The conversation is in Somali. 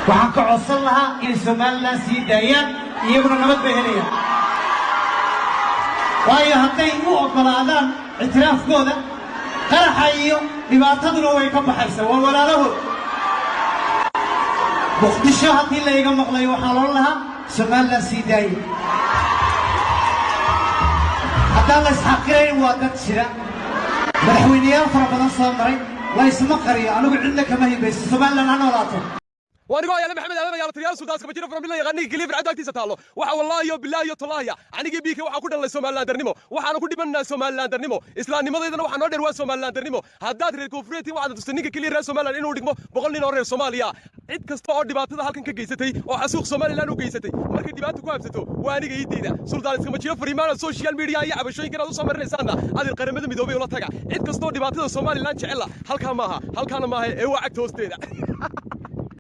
Waxaan ka codsan lahaa inay Somaliland sii daayaan, iyaguna nabad bay helayaan, waayo hadday u oggolaadaan ictiraafkooda, qaraxa iyo dhibaataduna way ka baxaysaa. Waa walaalahood. Muqdisho haddii layga maqlayo, waxaa loodhan lahaa: Somaliland sii daaye. Haddaan la isxaqirayn, waa dad jira, madaxweyneyaal fara badan soo maray, la isma qariyo. Anigu cidna kama hibayso. Somaliland ha noolaato. Waanigo ayaale Maxamed Aadan Ayaala Taliyaal Suldaas Kaba Jira from la yaqaaniga kaliya fircadu agtiisa taalo. Waxa wallaahi iyo bilaahi iyo tallaahiya, anigii biika waxaan ku dhalnay Somalilandarnimo, waxaana ku dhimanaa Somalilandarnimo, islaamnimadeydana waxaa noo dheer waa Somalilandarnimo. Haddaad reer koonfureedtiin, waxaad tustay ninka keliya reer Somaliland inuu dhigmo 100 nin oo reer Soomaaliya. Cid kasta oo dhibaatada halkan ka geysatay oo xasuuq Somaliland u geysatay, markay dhibaato ku habsato, waa aniga iideyda Suldaan Iskama Jiro. Fariimaana social media iyo cabashooyinkan aad u soo marinaysaanna, adir, Qaramada Midoobay ula taga. Cid kastoo dhibaatada Somaliland jecela, halkaa maaha, halkaana maaha, ee waa cagta hoosteeda.